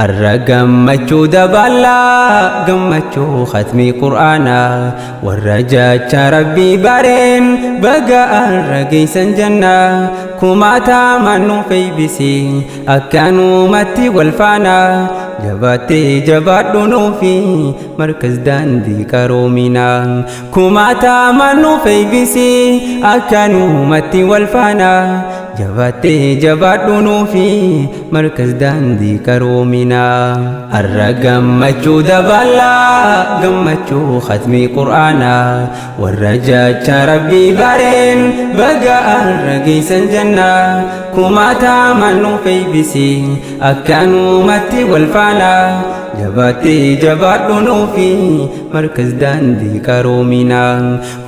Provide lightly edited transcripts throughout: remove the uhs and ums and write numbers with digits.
Arra gammachuu dabalaa gammachuu khatmii qur'aanaa warra jacha rabbii bareen baga arra geessan jannaa kumaatamaan nu feeybisi akkanumatti wal faana jabaattee jabaadhu nuufi markaz daandii qaroominaa kumaatamaan nu feeybisi akkanumatti wal faana jabaattee jabaadhu nuufi markaz daandii qaroominaa arra gammachuu dabalaa gammachuu khatmii qur'aanaa warra jacha rabbii bareen baga arra geessan jannaa kumaatamaan nu feeybisi akkanumatti wal faana jabaattee jabaadhu nuufi markaz daandii qaroominaa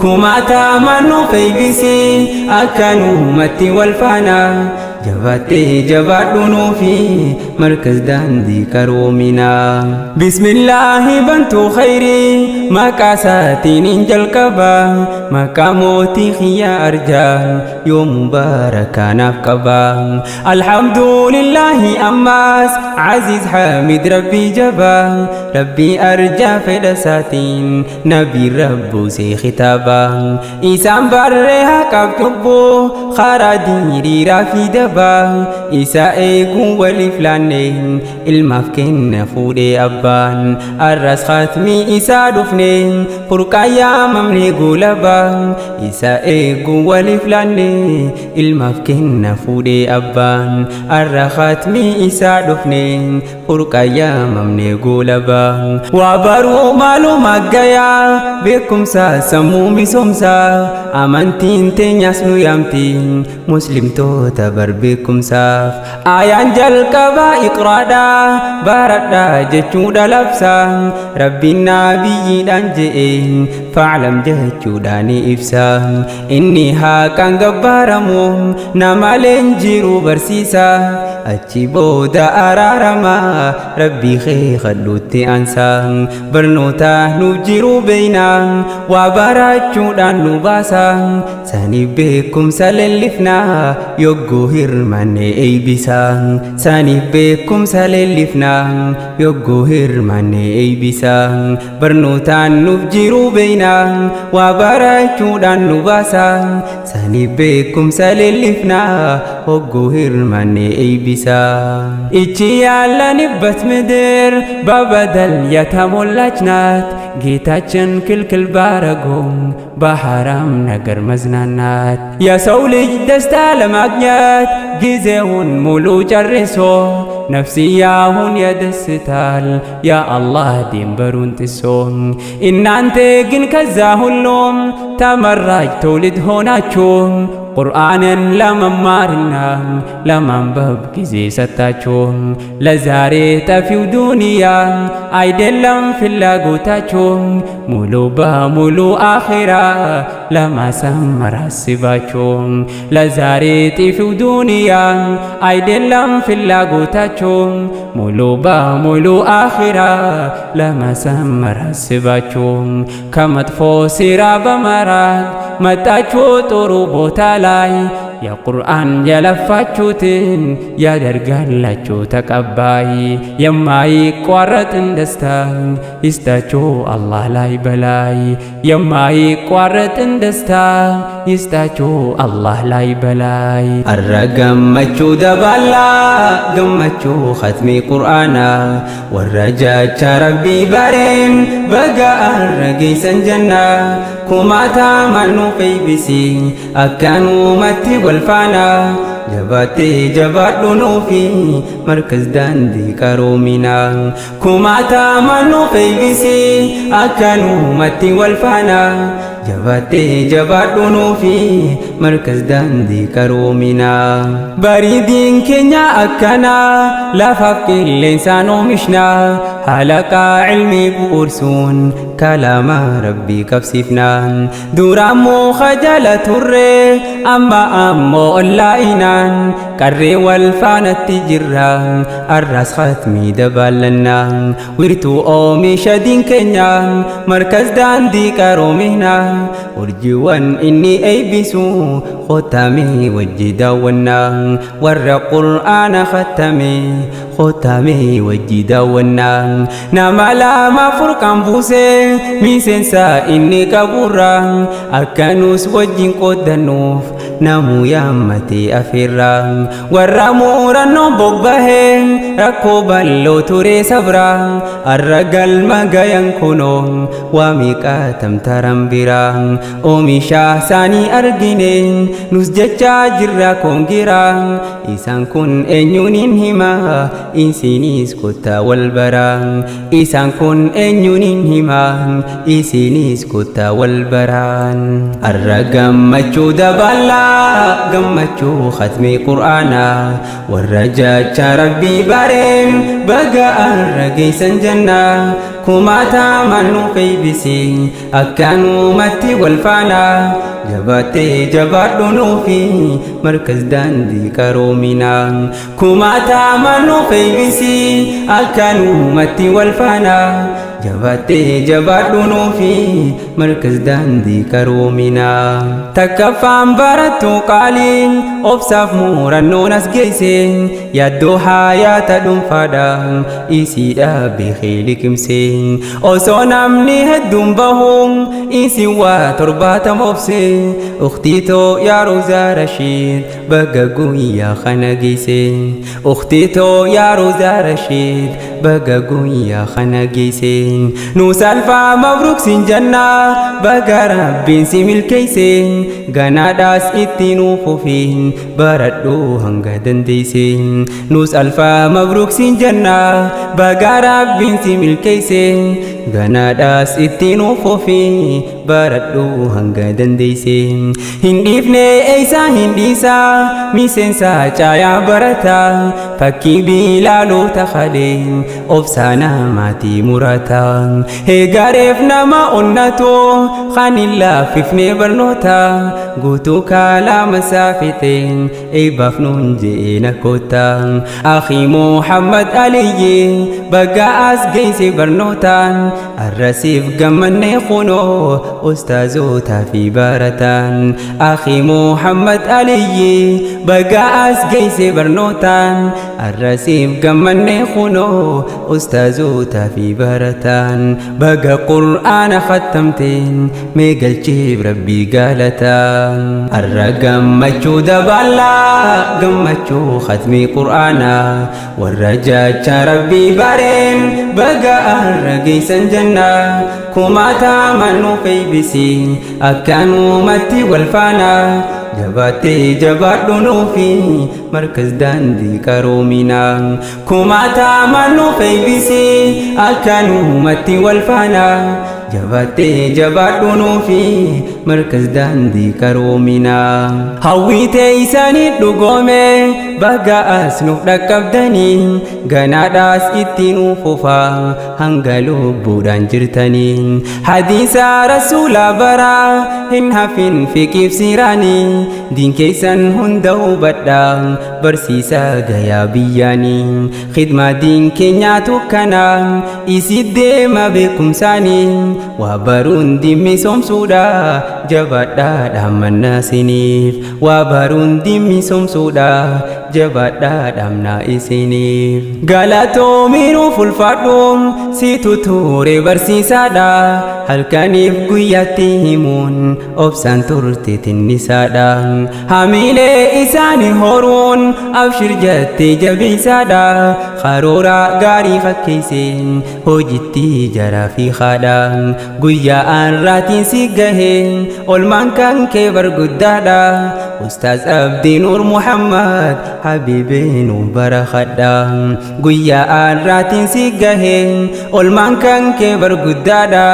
kumaatamaan nu feeybisi akkanumatti wal faana jabaattee jabaadhu nuufi markaz daandii qaroominaa bismillaahi bantuu khayrii maqaa isaatiin hin jalqaba maqaa mootii xiyyaa arjaa yoo mubaarakaanaaf qaba alhamdulillaahi ammaas aziz hamid rabbii jabaa rabbii arjaa fedha isaatiin nabii rabbuusee kitaaba isaan barree haqaaf cubbuu karaa diriiraa fi dabaa isa eeguun waliif laanne ilmaaf kenna fuudhee abbaan arras khatmii isaa dhufne furqaa yaamamne goolabaa isa eeguun waliif laanne ilmaaf kenna fuudhee abbaan arra khatmii isaa dhufne furqaa yaamamne goolabaa waa baruu maaluma gayaa beekumsa sammuu misoomsaa amantiin teenyas nu yaamti muslimtoota bar beekumsaaf ayaan jalqabaa iqraadhaa baradhaa jechuudha labsa rabbiin nabiyyiidhaan je'e faclam jechuudhaan ibsa inni haqaan gabbaaramu namaleen jiru barsiisa achi booda araarama rabbii kee kadhuutti ansa barnoota nuuf jiru beeyna waa barachuudhaan nu baasa saniif beekumsa leellifna yogguu hirmanne eeybisa saniif beekumsa leellifna yogguu hirmanne eeybisa barnootaan nuuf jiru beeyna waa barachuudhaan nu baasa saniif beekumsa leellifna hogguu hirmanne eeybisa ይቺ ያለንበት ምድር በበደል የተሞላች ናት። ጌታችን ክልክል ባረጎም በሐራም ነገር መዝናናት የሰው ልጅ ደስታ ለማግኘት ጊዜውን ሙሉ ጨርሶ ነፍስያውን ያደስታል የአላህ ድንበሩን ጥሶ። እናንተ ግን ከዛ ሁሉም ተመራጭ ትውልድ ሆናችሁ ቁርአንን ለመማርና ለማንበብ ጊዜ ሰጣችሁ። ለዛሬ ጠፊው ዱንያ አይደለም ፍላጎታችሁ፣ ሙሉ በሙሉ አኺራ ለማሰመር አስባችሁ። ለዛሬ ጠፊው ዱንያ አይደለም ፍላጎታችሁ፣ ሙሉ በሙሉ አኺራ ለማሰመር አስባችሁ። ከመጥፎ ስራ በመራቅ መጣችሁ ጥሩ ቦታ ላይ የቁርአን የለፋችሁትን ያደርጋላችሁ ተቀባይ። የማይቋረጥን ደስታ ይስጣችሁ አላህ ላይ በላይ የማይቋረጥን ደስታ ይስጣችሁ አላህ ላይ በላይ። Arra gammachuu dabalaa gammachuu khatmii qur'aanaa warra jacha rabbii bareen baga arra geessan jannaa kumaatamaan nu feeybisi akkanumatti wal faana jabaattee jabaadhu nuufi markaz daandii qaroominaa kumaatamaan nu feeybisi akkanumatti wal faana jabaattee jabaadhu nuufi markaz daandii qaroominaa bariidiin keenya akkanaa lafaaf qilleensaan oomishnaa halaqaa ilmii bu'uursuun kalaama rabbii qabsiifnaa duraammoo khajala turre Amma ammoo onlaayinaan qarree wal faanatti jirra. Arraas khatmii dabaalannaa wirtuu oomisha diin keenya markaz daandii qaroominaa urjiiwwan inni eebbisu kottamee wajji daawwannaa warra qur'aana khattame kottamee wajji daawwannaa nama lama furqaan buuse miseensa inni qaburra akkanus wajjin qooddannuuf namuu yaammatee afeerra warra muurannoon bobbahee rakkoo bal'oo ture sabra arra galma gayan kunoo waa meeqaatam taran bira oomisha isaanii argine nus jechaa jirra koongira isaan kun eenyuun hin hima isinis kottaa wal bara isaan kun eenyuun hin hima isinis kottaa wal baraan arra gammachuu dabalaa gammachuu khatmii qur'aanaa warra jecha rabbii bareen baga arra geessan jannaa kumaataman nuuf eebbisi akkanumatti wal faana jabaatee jabaadhu nuufi markaz daandii qaroominaa kumaataman nuuf eebbisi akkanumatti wal faana jabaatee jabaadhu nuufi markaz daandii qaroominaa takkaffaan barattu qaaliin obsaaf murannoon as geesse yaaddoo hayaata dhuunfaadha isiidha beekee liqimse osoo namni hedduun bahu isin waa 70 obse ukhtiitoo yaa Roozaa Rashiid baga guyyaa kana geesse ukhtiitoo yaa Roozaa Rashiid baga guyyaa kana geesse nuus alfaa mabruuk sin jannaa baga rabbiin si milkeesse ganaadhaas itti nuuf ofiin baradhuu hanga dandeesse nus alfaa mabruuk sin jannaa baga rabbiin si milkeesse ganaadhaas itti nuuf ofiin baradhuu hanga dandeesse hin dhiifne eeysaa hin dhiisaa miseensa caayaa barataa fakkii biilaalota kalee obsaa namaatii murataa heegareef nama onnatu kan hin laaffifne barnoota guutuu kaalaama saafixeen eebbaaf nuun je'ee kotta akhi Muhammad Aliyyi baga as geesse barnootaan arrasiif gammanne kunoo ustaazotaa fi barataan akhi Muhammad Aliyyi baga as geesse barnootaan arrasiif gammanne kunoo ustaazotaa fi barataan baga qur'aana khattamteen mee galcheef rabbii galataan arra gammachuu dabalaa gammachuu khatmii qur'aanaa warra jecha rabbii bareen baga arra geessan jannaa kumaataman nuuf eebbisi akkanumatti wal faana jabaatee jabaadhu nuufi markaz daandii qaroominaa kumaataman nuuf eebbisi akkanumatti wal faana jabaatee jabaadhu nuufi markaz daandii qaroominaa hawwiitee isaanii dhugoome baga as nuuf dhaqqabdanii ganaadhaas itti nuuf fufaa hanga lubbuudhaan jirtanii hadiisa rasuula baraa hin hafin fiqiif siiraanii diin keessan hunda hubadhaa barsiisaa gayaa biyyaanii khidmaa diin keenyaatu kana isi deema beekumsaanii waa baruun dimmisoomsuudha jabaadhaa dhaammannaa isiniif waa baruun dimmisoomsuudha jabaadhaa dhaamnaa isiniif galatoominuu fulfaadhu situ ture barsiisaadha halkaniif guyyaatti himuun obsaan turte tinnisaadha hamiilee isaanii horuun abshir jette jabeessaadha karoora gaarii fakkeesseen hojitti jaraa fi haadha guyyaa arraatiin si gahe olmaan kan kee barguddaadha ustaaz Abdii Nuur Muhammad habiibee nu barakadha guyyaa arraatiin si gahe olmaan kan kee barguddaadha.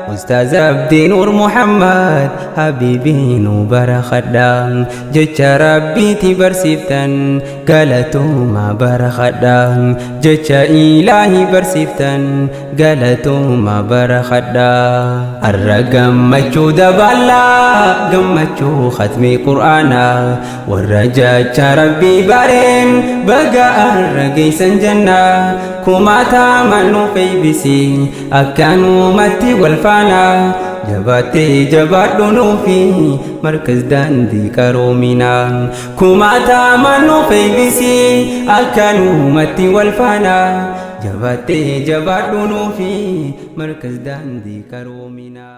Ustaaz Abdii Nuur Muhammad habiibii nu barakadha. Jecha Rabbiiti barsiiftan, galatooma barakadha. Jecha Ilaahi barsiiftan, galatooma barakadha. Arra gammachuu dabalaa, gammachuu khatmii Qur'aanaa, warra jecha Rabbii bareen baga arra geessan jennaa. Kumaatama nu feybisi akkanumatti wal faana, jabaattee jabaadhu nuufi Markaz Daandii Qaroominaa. Kumaatama nu feybisi akkanumatti wal faana, jabaattee jabaadhu nuufi Markaz Daandii Qaroominaa.